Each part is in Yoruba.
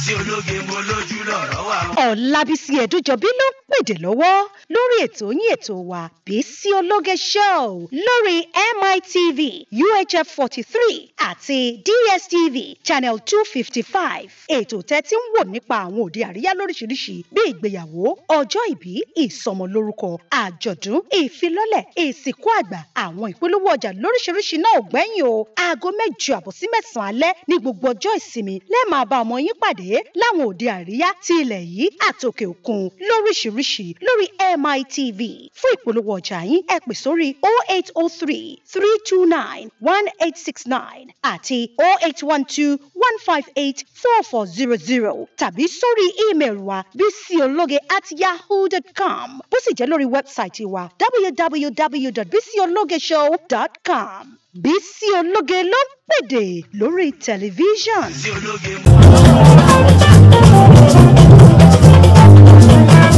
Bísí Ológe mo lójú lọ̀rọ̀ wà. Ọlábísí Ẹ̀dújọbí ló ń pèdè lọ́wọ́ lórí ètò yín, ètò wa, Bísí Ológe Show, lórí MITV UHF 43 àti DSTV channel 255. Ètò tẹ́tí ń wò nípa àwọn òde àríyá lóríṣiríṣi bíi ìgbéyàwó, ọjọ́ ìbí, ìsọmọlórúkọ, àjọ̀dún, ìfilọ́lẹ̀, ìsìnkú àgbà, àwọn ìpolówó ọjà lóríṣiríṣi náà ò gbẹ́yìn o. Aago 8:30 sí 9 alẹ́ ní gbogbo ọjọ́ ìsinmi lẹ́ẹ̀ máa bá ọmọ yín pàdé láwọn òde àríyá ti ilẹ̀ yìí àtòkè òkun lóríṣiríṣi lórí MITV. Fún ìpolówó ọjà yín, ẹ pè sórí 0803 329 1869 àti 0812 158 4400 tàbí sórí ímeèlì wa bisiologe@yahoo.com, bó sì jẹ́ lórí wẹ́bsáìtì wa www.bisiologeshow.com. Bísí Ológe ló ń pèdè lórí tẹlifíṣàn. Bísí Ológe mo.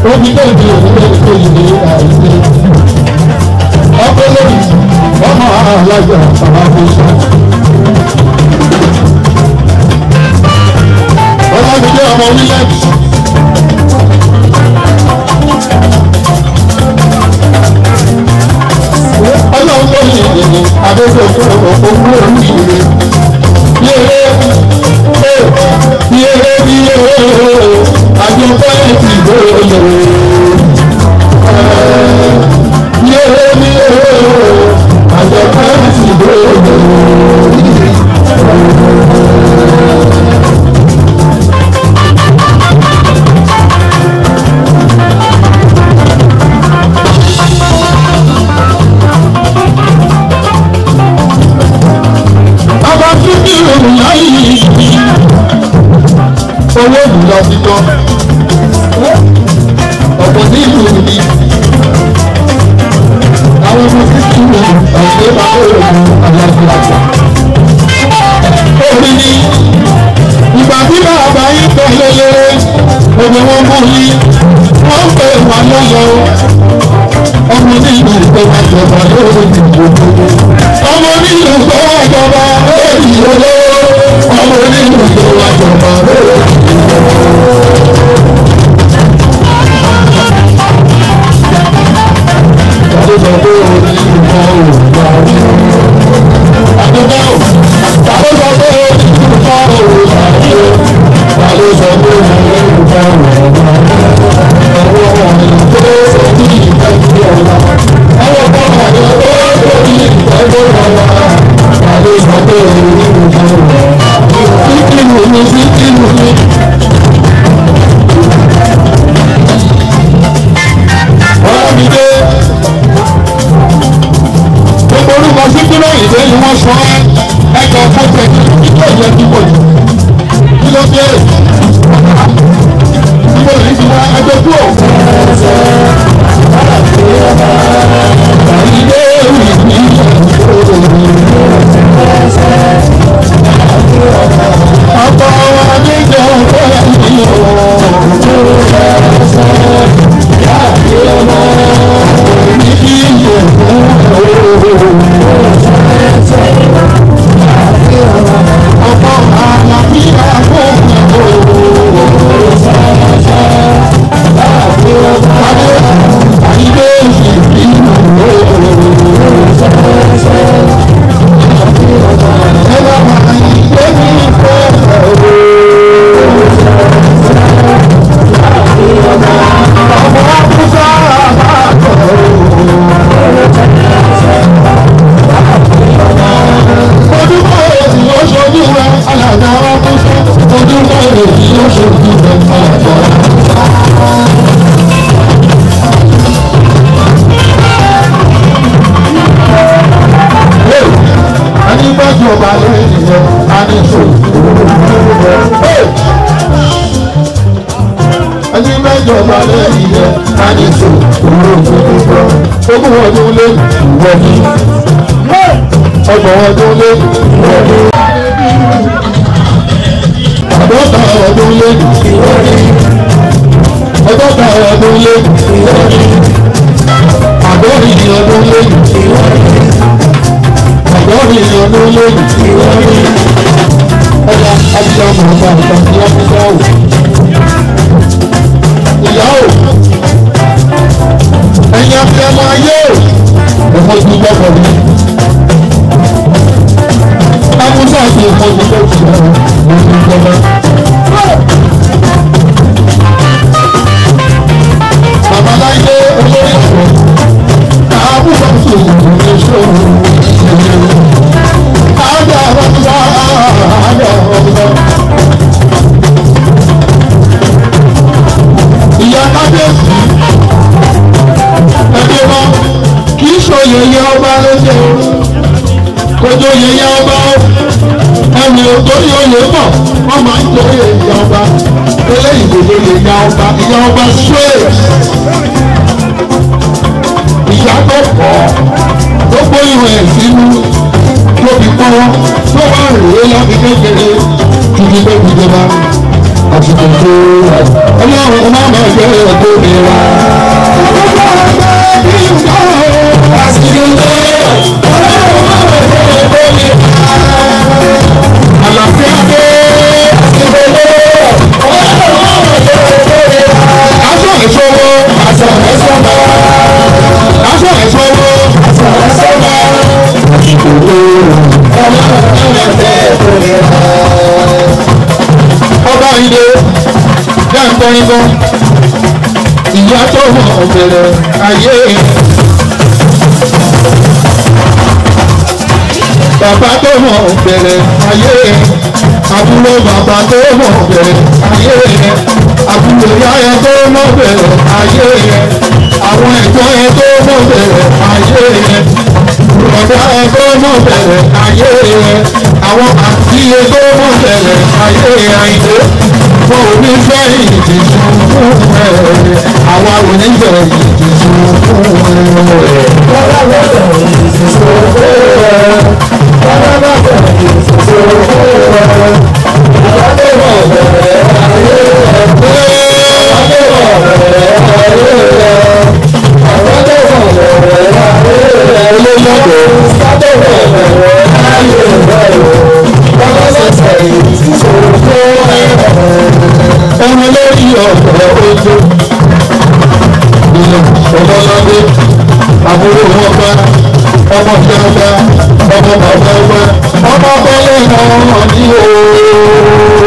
Ó ní bẹ́ẹ̀ ni òun bẹ́ẹ̀ tó yìí ní àìsí. Ọkọ lórí ọmọ alájà bàbá tó sọ. Ọlámídé ọmọ Williams. Ọlọ́run tó ní ìdìbò adéṣe fún owó oríṣiríṣi. Yéré yéré yéré àjọpọ̀ ti gbòòlò. Yéré yéré àjọpọ̀ ti gbòòlò. Bàbá fífi ìròyìn ayé owó ìlú lọ sí tán. Ọ̀pọ̀ ní ìlú mi. Àwọn ọmọ títí mi ọ̀gbẹ́ bàbá òògùn àlàáfíà. Orí ni ìgbà tí bàbá yín tọ́ lélẹ̀, òbí wọn mú yín, wọ́n pè wá lọ́yọ̀. Ọmọ nílùú tó wá jọba lórí ìdìbò. Ọmọ nílùú tó wá jọba lórí ìdìbò. Ọmọ nílùú tó wá jọba lórí ìdìbò. Tàbí sọ pé orí ìfọ̀ òògbà rí. Àdúgbò tàbí sọ pé orí ìfọ̀ òògbà rí. Tàbí sọ pé orí ìfọ̀ òògbà rí. Ọwọ́ wọn ni tó ní ìfẹ́ sí ọ̀la. Ọwọ́ wọn ni tó ní ìfẹ́ sí ọ̀la. Tàbí sọ pé orí ìfọ̀ òògbà rí. Síkírù mi, síkírù mi. Ọlámídé gbogbo orúkọ síkírù òyìnbó ni wọ́n sọ ẹ́ ẹ̀kọ́ fún tẹ̀kí kíkọ́ ìyẹn tí kò jù kí ló dé níbo lè ti wá ẹgbẹ́ kúrò. Ilé ìwé ọkọ̀ wa níjọ bẹ́ẹ̀ ni o. Ní kí yẹ fún ọkọ̀ àlàáfíà fún Ilé Ìjọba lẹ́yìn àníṣò. Ẹni mẹ́jọba lẹ́yìn àníṣò. 20 ọdún lé ìwọ ni. 30 ọdún lé ìwọ ni. 50 ọdún lé ìwọ ni. 60 ọdún lé ìwọ ni. 70 ọdún lé ìwọ ni. 80 ọdún lé ìwọ ni. Ọjà àti ọmọ ọba ìtàn ní ọ́fíìsì. joyè ìyá ọba ó. Ẹni torí oyè bọ̀, wọ́n máa ń joyè ìyá ọba. Eléyìí kò joyè ìyá ọba, ìyá ọba straight. Ìyá tó pọ̀ tó gbóyún ẹ̀ sínú tó fi pọ́n tó wà rèé láti kékeré títí tó fi jọba. Àsìkò tó ọlọ́run máa ma jẹ́ ẹ̀kọ́ mi wá. Àsìkò tó ọlọ́run máa ma jẹ́ ẹ̀kọ́ mi wá. Àlàáfíà dé. Àsìkò tó ọlọ́run máa ma jẹ́ ẹ̀kọ́ mi wá. Aṣọ ìṣòwò. Aṣọ ìṣòwò. Aṣọ ìṣòwò. Aṣọ ìṣòwò. Àsìkò tó ọlọ́run máa ma jẹ́ ẹ̀kọ́ mi wá. Ọba ilé jẹ́ nkọrin gan ìyá tó mọ̀ bẹ̀rẹ̀ ayé bàbá tó mọ̀ bẹ̀rẹ̀ ayé àbúrò bàbá tó mọ̀ bẹ̀rẹ̀ ayé àbúrò yáyà tó mọ̀ bẹ̀rẹ̀ ayé àwọn ẹ̀gbọ́n ẹ tó mọ̀ bẹ̀rẹ̀ ayé bùrọ̀dá ẹ tó mọ̀ bẹ̀rẹ̀ ayé àwọn àǹtí ẹ tó mọ̀ bẹ̀rẹ̀ ayé àìdé wọn ò ní fẹ́ ìdìjú fún ẹ àwa ò ní fẹ́ ìdìjú fún ẹ. Bàbá bá fẹ́ ìdìjú fún ẹ. Bàbá bá fẹ́ ìdìjú fún ẹ. Bàbá tó mọ̀ bẹ̀rẹ̀ ayé ẹ. Bàbá tó mọ̀ bẹ̀rẹ̀ ayé ẹ. Bàbá tó mọ̀ bẹ̀rẹ̀ ayé ẹ. Olóyè bàbá tó mọ̀ bẹ̀rẹ̀ ayé ẹ. Bàbá tó fẹ́ ìdìjú fún ẹ. Ẹran lórí ọ̀pọ̀ ojú ilẹ̀ ọ̀dọ́lọ́dé àbúrò wọn bá ọmọ tí wọn bá ọmọ bàbá wọn ọmọ bọ́lẹ̀ náà ní ooo.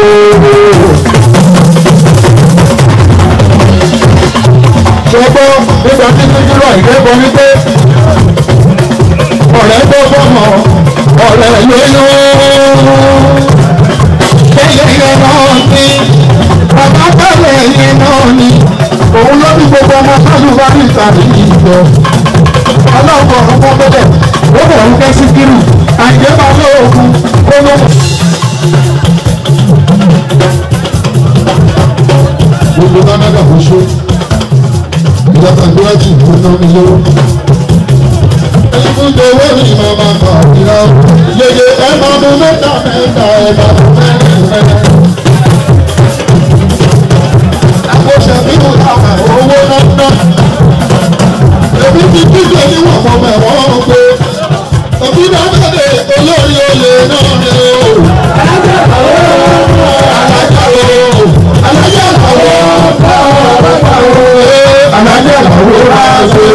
Ṣọgbọ́n nígbà tí Síkírù Àyìndé wípé ọ̀rẹ́ tó fọmọ ọ̀rẹ́ lóyún tẹ́lẹ̀ yẹn náà ní bàbá tẹ́lẹ̀ yẹn náà ní òun ló ní gbogbo ọmọ sálùbáríkà ní ìjọ ọlọ́ọ̀kọ̀ ọmọ bẹ́ẹ̀ ó bọ̀ ń kẹ́ Síkírù Àyìndé bá lóògùn ó ló. Gbogbo Canada kò ṣe ìjọba ìgbéwájú ìlú náà ní lówó. Ẹni tó jẹ owó ní màmá kan ìlà yeye ẹ máa mú mẹ́ta mẹ́ta ẹ máa mú mẹ́rin mẹ́rin. Àkóṣe nínú àwọn owó náà ná. Èmi ti díje níwọ̀n mọ̀ mẹ́wọ́n pé òbí náà bẹ̀rẹ̀ olórí olè náà ni o. Alájà o, alájà o, alájà o, alájà o, alájà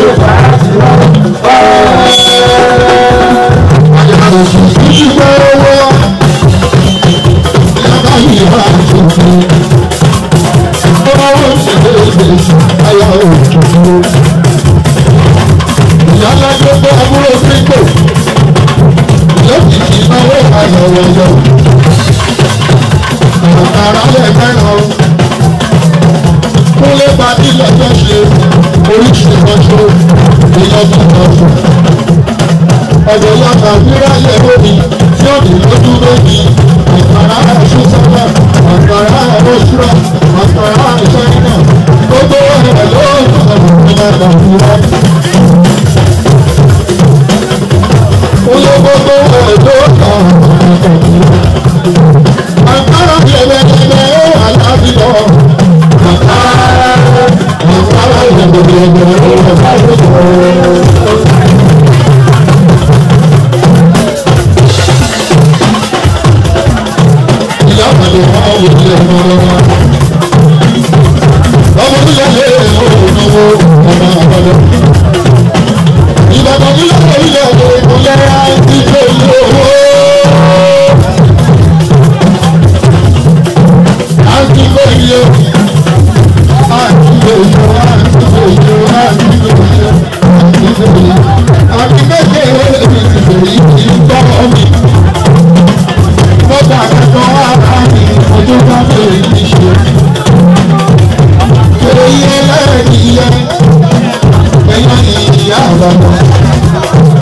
Kúnlé pàdé lọ́jọ́ ṣe oríṣiríṣi ìyọ́dún ọ̀sùn. Ọ̀dọ̀ yàtọ̀ àbíráyè lómi tí ó ní lójú méjì. Àkàrà ẹ̀ṣin sábà, àkàrà ẹ̀ṣúra, àkàrà ṣáínà. Gbogbo ẹ̀ ló ń sọ̀rọ̀ nígbà àbúrá. Kúnlé gbogbo ẹ̀ ló ń sọ̀rọ̀ nígbà àbúrá. Àkàrà yẹ̀bẹ̀yẹ̀bẹ̀ ó wà lábìlọ̀. Àkàrà àkàrà yẹ̀bẹ̀yẹ̀bẹ̀ ó wà lábìlọ̀. Ìyá